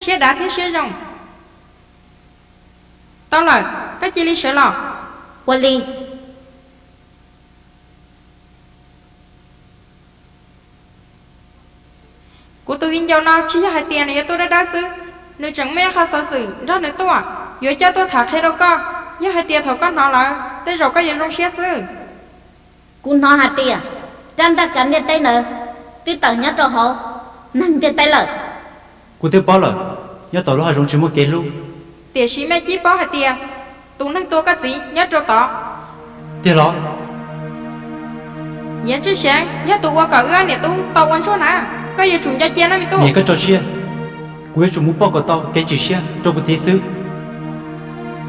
siab dav thiab siab zoo. Tau lawm, koj cia li sawv los. Ua li. Kuv tus viv ncaus no tsis yog hais tias nws yuav tuaj dab dab xwb, nws tseem muaj ib qho xov xwm nrog nws tuaj, yuav coj tuaj tham qhia rau koj. Yog hais tias thaum koj hnov lawm, tej zaum koj yuav zoo siab xwb. Kuv hnov hais tias rab ntaj kav ntiaj teb ntawd twb tawm nyob rau hauv neeg ntiaj teb lawm. Kuv twb paub lawm, nyob tom lub hav zoov tsis muaj kev hlub. Tiam sis Mej Cib paub hais tias tus neeg tua koj txiv nyob rau tod. Tiag los? Yawm Tswj Seev yog tus ua kom wb ob niam tub tau ua ntsuag na, koj yuav tsum nco cia na me tub. Niam, koj tso siab, kuv yuav tsum mus pauj kom tau kev tsim siab rau kuv txiv xwb.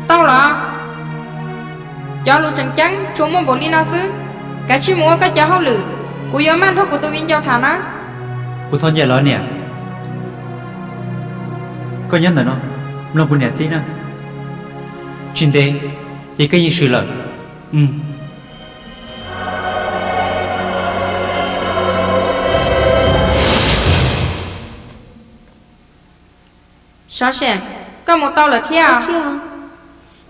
Tau los, cov lus tseem ceeb tsuas muaj npaum li no xwb, kav tsij mus ua koj cov hauj lwm, kuv yuav maj nrog kuv tus viv ncaus tham na. Kuv thov ncaim los niam. Koj nyob ntawm no mloog kuv niam txib na. Tsis ntev ces koj yeej swm lawm. Sov seem, koj mus tau lawm thiab.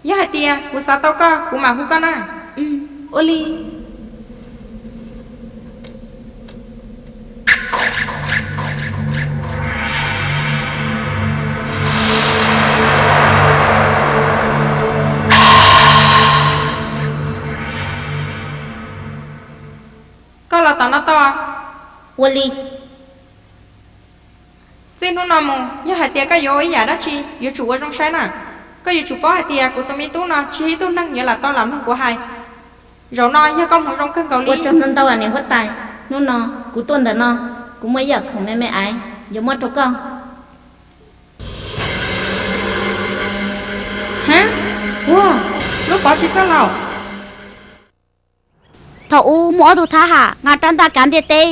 Yog hais tias kuv xav tau koj, kuv mam hu koj na. Ua li. Koj los tom no tau. Ua li. Txij hnub no mus, yog hais tias koj yuav ua ib yam dab tsi, yuav tsum ua zoo saib na. Koj yuav tsum paub hais tias kuv tus me tub no tsis yog ib tug neeg yuav lam tau lam mloog kuv hais. Zaum no yog koj hmoov zoo kawg nkaus li. Ua tsaug ntau ntau niam huab tais, hnub no kuv tuaj ntawm no, kuv muaj ib yam khoom me me aiv yuav muab rau koj. Hab, ua, lub pov tsis txawj laus. Thaum ub muaj ob tug thab ham nqa rab ntaj kav ntiaj teb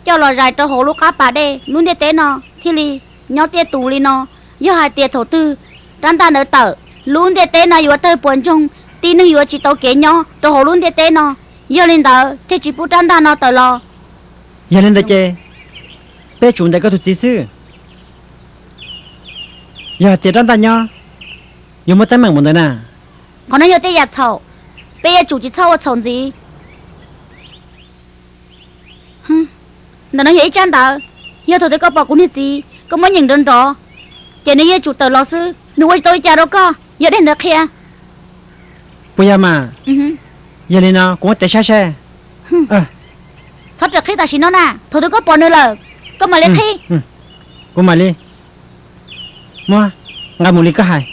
coj los zais rau hauv lub qab pas dej, lub ntiaj teb no thiaj li nyob tiaj tus li no. Yog hais tias thaum twg rab ntaj ntawd tawm, lub ntiaj teb no yuav tawg puas ntsoog, tib neeg yuav tsis tau kev nyob rau hauv lub ntiaj teb no. Yog li ntawd thiaj tsis pub rab ntaj no tawm los. Yog li ntawd ces peb tsum ntes koj tus txiv xwb. Yog hais tias rab ntaj nyob, yuav muaj teeb meem mus ntawd na. Qhov no yog tej yam txhaum, peb yuav tsum tsis txhob ua txhaum ntxiv. Ntawm no yog ib tsab ntawv, yog thaum twg koj pom kuv niag txiv koj muab nyeem nrov nrov, ces nws yeej tsum tawm los xwb, nws ua tsis tau li cas rau koj, yog dej ntawd qhia. Puas yog mas? Yog li no kuv muab tev saib seb. Txhob rawm qhib tam sim no na, thaum twg koj pom nws lawm, koj mam li qhib. Kuv mam li muab nqa mus li koj hais.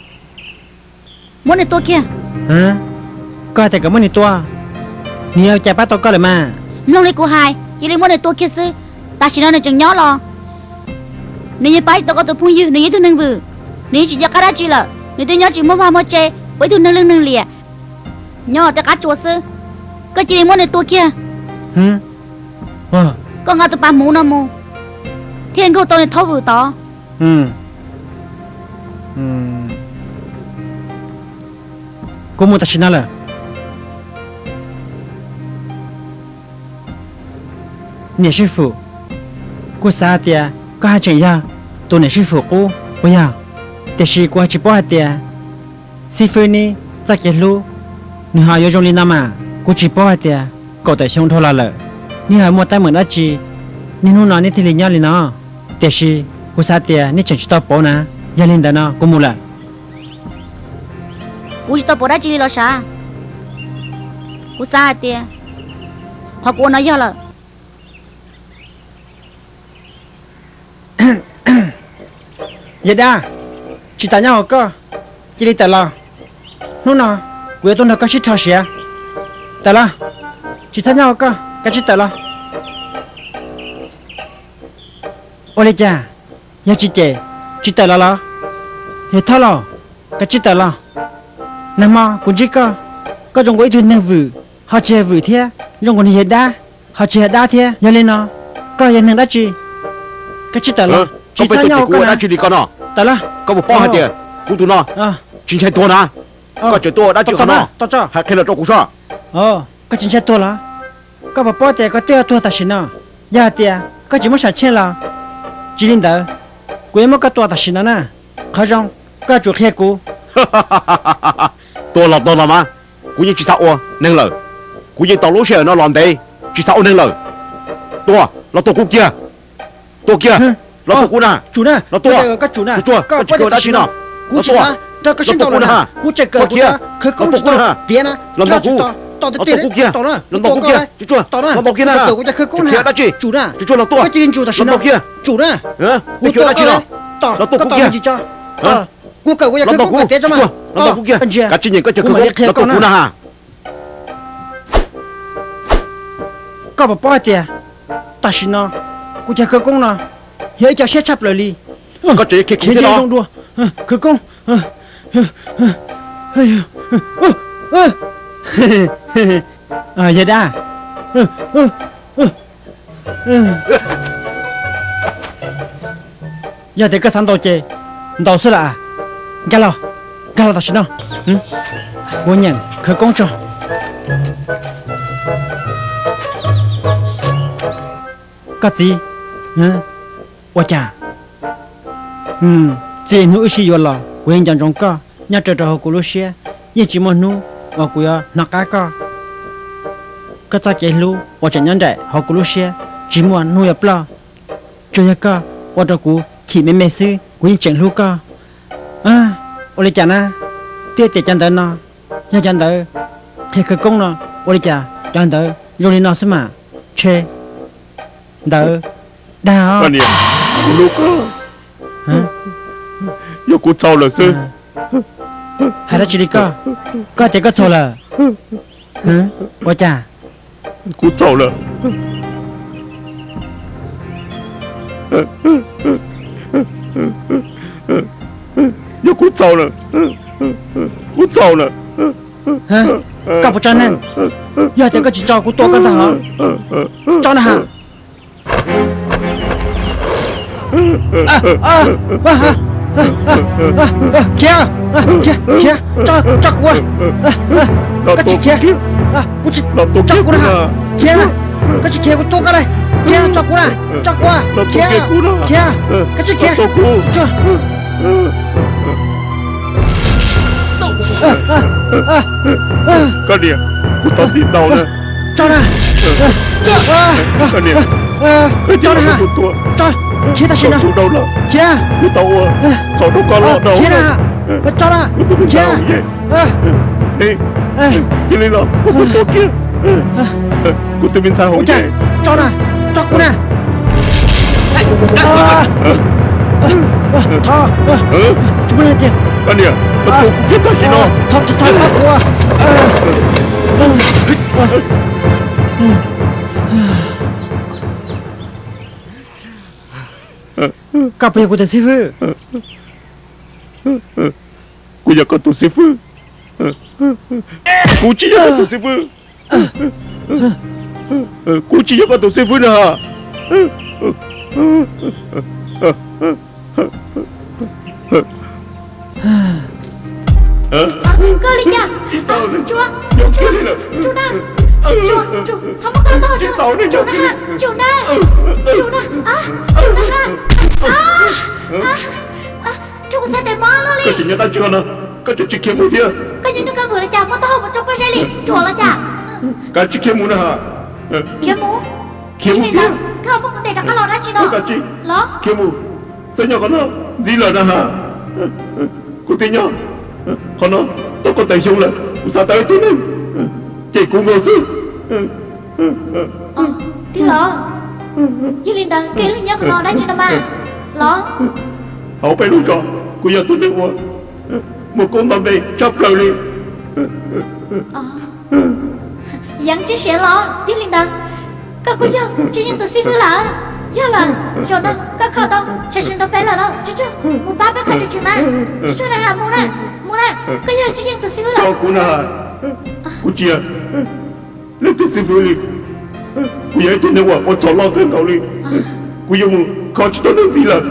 Muab nws tua kiag. Koj hais tias kom muab nws tua, nws yuav cas pab tau koj lawm mas. Mloog li kuv hais, cia li muab nws tua kiag xwb. Tam sim no nws tseem nyob los, nws yeej pab tsis tau koj tus phooj ywg, nws yog ib tug neeg vwm, nws yeej tsis nco qab dab tsi lawm, nws twb nyob tsis muaj vaj muaj tse, ua ib tug neeg leej neeg liam, nyob tej qab tsua xwb. Koj cia li muab nws tua kiag. Koj nqa tus pas hmuv no mus, thiaj nkaug tau nws thaub vwm tod. Kuv mus tam sim no lawm. Niam sib fwm, kuv xav hais tias koj haj tseem yog tus niam sib fwm qub puas yog? Tiam sis kuv haj tsis paub hais tias xib fwb neb txoj kev hlub nws ho yuav zoo li no mas. Kuv tsis paub hais tias kaum tawm xyoo dhau los lawm, neb ho muaj teeb meem dab tsi, niaj hnub no neb thiaj li nyob li no. Tiam sis kuv xav tias neb tseem tsis tau pauv na. Yog li ntawd no kuv mus lawm. Kuv tsis tau pom dab tsi li los sav. Kuv xav hais tias qhov kuv ua no yog lawm. Yawg dab, tsis tas nyob hauv koj, cia li tawm los. Hnub no kuv yuav tuaj nrog koj sib rho siav. Tawm los, tsis txhob nyob hauv koj, koj tsis tawm los. Ua li cas, yog tsis ces tsis tawm los los? Yawg Thoj Lauj, koj tsis tawm los. Nag hmo kuv ntsib koj, koj zoo nkaus ib tug neeg vwm ho tsis yog vwm thiab, zoo nkaus niag yawg dab ho tsis yog dab thiab. Yog li no koj yog neeg dab tsi? Koj tsis tawm los, tsis txhob nyob hauv koj dab tsi li koj no. Tawm los. Koj puas paub hais tias kuv tus no tsis ntshai tuag na? Koj tseem tuaj ua dab tsi qhov no? Hais qhia los rau kuv soj. Koj tsis ntshai tuag los? Koj puas paub tias koj twb yuav tuag tam sim no? Yog hais tias koj tsis muab sam tsheej los, tsis li ntawd Kuv yuav muab koj tua tam sim no na. Qhov zoo, koj tsum qhia kuv. Tua los tua los mas, kuv yeej tsis xav ua neeg lawm. Kuv yeej tau lub sij hawm no los ntev, tsis xav ua neeg lawm. Tua, los tua kuv kiag. Tua kiag, los tua kuv na. Los tua, koj tsis khaws dab tsi no. Kuv tsis xav rau koj sib ntaus no na, kuv tseem kawm kuv cov khawv koob tsis tau tiav na. Los ntaus kuv, los tua kuv kiag, los ntaus kuv kiag, tsuag tsuag, los ntaus kiag na. Kawm kuv cov khawv koob na, tsuag tsuag, los tua, koj cia li ntsum tam sim no, tsum na. Kuv tua koj, los tua kuv kiag, kuv kawm kuv cov khawv koob kom tiav tso mas. Los ntaus kuv kiag, kav tsij nyeem koj cov khawv koob, los tua kuv na ha. Koj puas paub hais tias tam sim no kuv cov khawv koob no yog ib co siab tshaj plaws li. Koj tseem khiav khiav zoo dua khawv koob. Yawg dab, yog tias koj xav ntaus ces ntaus xwb las. Nkag los, nkag los tam sim no. Kuv nyeem khawv koob tso. Koj txiv, ua cas txij hnub wb sib yuav los kuv yeej nco ntsoov koj nyob raws rau hauv kuv lub siab, yeej tsis muaj hnub uas kuv yuav hnov qab koj. Koj txoj kev hlub uas tseem nyob nraim hauv kuv lub siab tsis muaj hnub yuav ploj. Tsuas yog koj ua rau kuv chim me me xwb, kuv yeej tseem hlub koj. Ua li cas na, twb tias cov ntawv no yog cov ntawv qhia khawv koob no, ua li cas cov ntawv zoo li no xwb mas? Ntshe ntawv dag os. Kuv hlub koj, yog kuv txhaum lawm xwb. Hais dab tsi li koj? Koj tias koj txhaum lawm? Ua cas? Kuv txhaum lawm. Yog kuv txhaum lawm, kuv txhaum lawm. Koj puas tso neeg? Yog tias koj tsis tso kuv tua koj ntag hov. Tso na ha. Khiav, khiav, tso kuv. Koj tsis khiav, kuv tsis tso kuv na. Khiav, koj tsis khiav kuv tua koj na. Khiav, tso kuv na, tso kuv, khiav, khiav, koj tsis khiav. Koj niam, kuv thov txim ntau na. Tso na. Koj niam, koj cia li tua kuv, khiav tam sim no, kuv tau ua txhaum rau koj los no. Tso na, tso na, kuv tus me ntxhais hauv yeej, cia li los muab kuv tua kiag. Kuv tus me ntxhais hauv yeej, tso na, tso kuv na. Thov, tsis muaj leej twg. Koj niam, koj tua kuv kiag tam sim no. Thov, thov, thov kuv. Koj puas yog kuv tus xib fwb? Kuv yog koj tus xib fwb. Kuv tsis yog koj tus xib fwb. Kuv tsis yog koj tus xib fwb na. Koj li cas? Tsuag, tsuag na, tsuag, tsuag, txhob muab koj lub taub hau tsuag, tsuag na, tsuag na, tsuag na, tsuag na ha. Rau kuv txhais tes mob loj li. Koj tseem nyob dab tsi no? Koj tseem tsis khiav mus thiab? Koj nyob nws koj npawg los cas, muab taub hau mus rau pob zeb li, ruam los cas? Koj tsis khiav mus na ha. Khiav mus? Khiav mus thiab. Koj muab kuv ntes rov qab los dab tsi no? Los khiav mus. Txawm nyob qhov no ntxiv lawm na ha. Kuv twb nyob qhov no tau kaum tawm xyoo lawm, kuv xav tau ib tug neeg cem kuv nkaus xwb. Tij laug, yog li ntawd koj ib leeg nyob qhov no dab tsi no mas? Los, hauv peb lub zos kuv yog tus neeg uas muaj koob nto npe tshaj plaws li. Yeej tsis siav los, yog li ntawd koj kuj yog Tsis Yeej tus xib fwb lawm. Yog lawm, zaum no koj kho tau tshais sawv nrog peb lawm no, tsuag tsuag mus pab peb qhov tseem tsheej na. Tsuag tsuag na, mus na, mus na, koj yog Tsis Yeej tus xib fwb lawm. Kuv tsis yog leej twg xib fwb li, kuv yog ib tug neeg uas ua txhaum loj kawg nkaus li, kuv yuav mus kho tsis tau neeg ntxiv lawm.